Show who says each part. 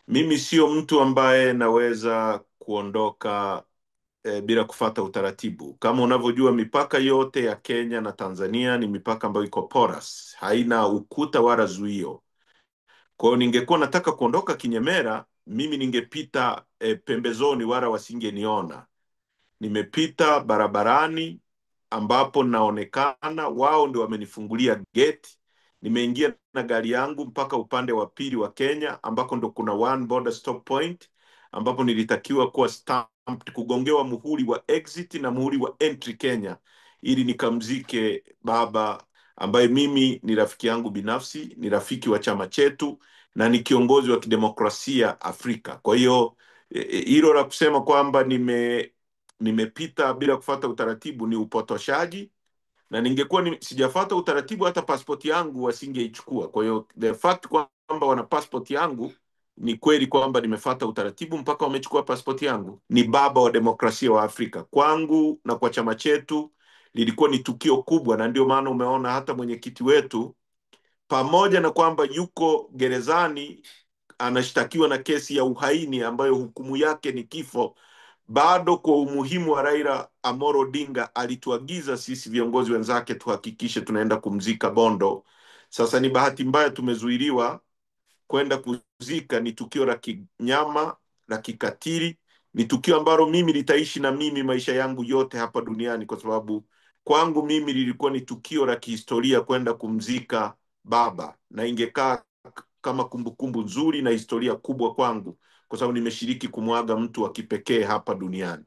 Speaker 1: Mimi sio mtu ambaye naweza kuondoka bila kufata utaratibu. Kama unavyojua, mipaka yote ya Kenya na Tanzania ni mipaka ambayo iko porous, haina ukuta wala zuio. Kwa hiyo ningekuwa nataka kuondoka kinyemera, mimi ningepita pembezoni, wala wasingeniona. Nimepita barabarani ambapo naonekana, wao ndio wamenifungulia geti. Nimeingia na gari yangu mpaka upande wa pili wa Kenya ambako ndo kuna one border stop point ambapo nilitakiwa kuwa stamped, kugongewa muhuri wa exit na muhuri wa entry Kenya, ili nikamzike baba ambaye mimi ni rafiki yangu binafsi, ni rafiki wa chama chetu na ni kiongozi wa kidemokrasia Afrika. Kwa hiyo hilo la kusema kwamba nimepita bila kufuata utaratibu ni upotoshaji, na ningekuwa sijafuata utaratibu hata pasipoti yangu wasingeichukua. Kwa hiyo the fact kwamba wana pasipoti yangu ni kweli kwamba nimefuata utaratibu mpaka wamechukua pasipoti yangu. Ni baba wa demokrasia wa Afrika. Kwangu na kwa chama chetu lilikuwa ni tukio kubwa, na ndio maana umeona hata mwenyekiti wetu pamoja na kwamba yuko gerezani anashtakiwa na kesi ya uhaini ambayo hukumu yake ni kifo, bado kwa umuhimu wa Raila Amolo Odinga alituagiza sisi viongozi wenzake tuhakikishe tunaenda kumzika Bondo. Sasa ni bahati mbaya tumezuiliwa kwenda kuzika. Ni tukio la kinyama la kikatili, ni tukio ambalo mimi litaishi na mimi maisha yangu yote hapa duniani, kwa sababu kwangu mimi lilikuwa ni tukio la kihistoria kwenda kumzika baba, na ingekaa kama kumbukumbu nzuri na historia kubwa kwangu, kwa sababu nimeshiriki kumwaga mtu wa kipekee hapa duniani.